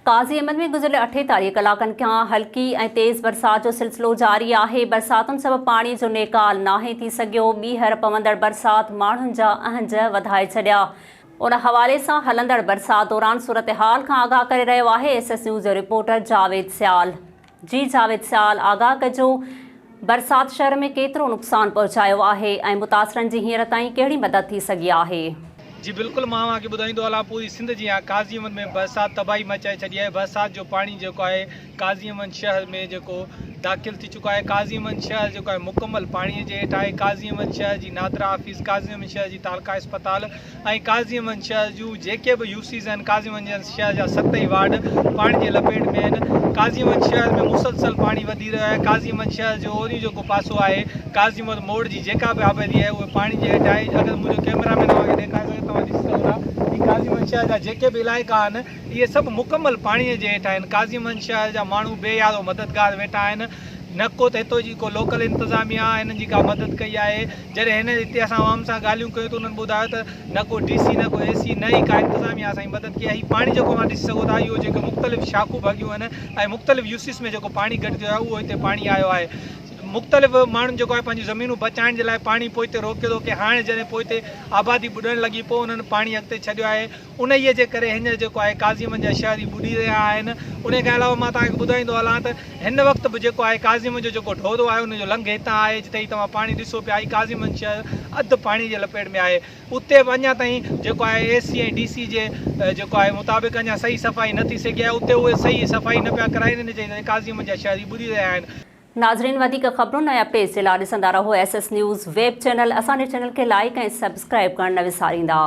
قاضي احمد ۾ گذريل 48 ڪلاڪن کان هلڪي ۽ تيز برسات جو سلسلو جاري آهي، برساتن سبب پاڻي جو نيڪال ناهي ٿي سگهيو، ٻيهر پوندڙ برسات ماڻهن جا اهنج وڌائي ڇڏيا. ان حوالي سان هلندڙ برسات دوران صورتحال کان آگاهه ڪري رهيو آهي ايس ايس نيوز جو رپورٽر جاويد سيال. جي جاويد سيال آگاهه ڪجو برسات شهر ۾ ڪيترو نقصان پهچايو آهي ۽ متاثرن جي هينئر تائين ڪهڙي مدد ٿي سگهي آهي. جي بلڪل مان اوهان کي ٻڌائيندو هلان پوري سنڌ جيان قاضي احمد ۾ برسات تباهي مچائي ڇڏي آهي برسات جو پاڻي جيڪو آهي قاضي احمد شهر ۾ جيڪو داخل ٿي چڪو آهي قاضي احمد شهر جيڪو آهي مڪمل پاڻي جي هيٺ آهي قاضي احمد شهر جي نادرا آفيس قاضي احمد شهر جي تعلقه اسپتال ۽ قاضي احمد شهر جون جيڪي به يو سيز آهن قاضي احمد شهر جا ست ئي وارڊ پاڻي جي لپيٽ ۾ آهن قاضي احمد شهر ۾ مسلسل پاڻي وڌي رهيو آهي قاضي احمد شهر جو اوريون جيڪو پاسو آهي قاضي احمد موڙ جي جيڪا به آبادي آهي اهي پاڻي جي هيٺ آهي اگر منهنجو ڪئميرا مين اوهان کي ڏيکاري سگهي توهان ڏسي سگهو ٿا هي قاضي احمد شهر جا جيڪي به علائقا آهن اهي سڀ مڪمل پاڻي جي هيٺ آهن قاضي احمد شهر جا ماڻهو بي يارو مددگار ويٺا آهن نه ڪو ته هتو جي ڪو لوڪل انتظاميا هنن جي ڪا مدد ڪئي آهي جڏهن هن هتي اسان عوام سان ڳالهيون ڪيون ته انهن ٻڌايو ته نه ڪو ڊي سي نه ڪو اي سي نه ئي ڪا انتظاميا اسان جي مدد ڪئي آهي هي پاڻي جيڪو اوهان ڏسي سگهو ٿا اهو جيڪي مختلف شاخون ڀڳيون آهن ۽ مختلف يو سيز ۾ جيڪو پاڻي گڏ ٿيو آهي اهو هتي پاڻي آيو آهي مختلف ماڻهن جيڪو آهي پنهنجون زمينون بچائڻ جي لاء پاڻي پوئتي روڪي روڪي هاڻي جڏهن پوئتي آبادي ٻڏڻ لڳي پوء انهن پاڻي اڳتي ڇڏيو آهي انهيء جي ڪري هينئر جيڪو آهي قاضي احمد جا شهري ٻڏي رهيا آهن انهي کان علاوه مان توهان کي ٻڌائيندو هلان ته هن وقت به جيڪو آهي قاضي احمد جو جيڪو ڍورو آهي ان جو لنگهه هتان آهي جتي هي توهان پاڻي ڏسو پيا هي قاضي احمد شهر اڌ پاڻي جي لپيٽ ۾ آهي اتي به اڃا تائين جيڪو آهي اي سي ۽ ڊي سي جي جيڪو آهي مطابق اڃا صحيح صفائي نه ٿي سگهي آهي اتي اهي صحيح صفائي نه پيا ڪرائين ان جي ڪري قاضي احمد جا شهري ٻڏي رهيا آهن. ناظرين وڌيڪ خبرن ۽ اپڊيٽس جي لاء ڏسندا رهو S S news web channel اسان جي چينل کي لائيڪ ۽ سبسڪرائيب ڪرڻ نه وساريندا.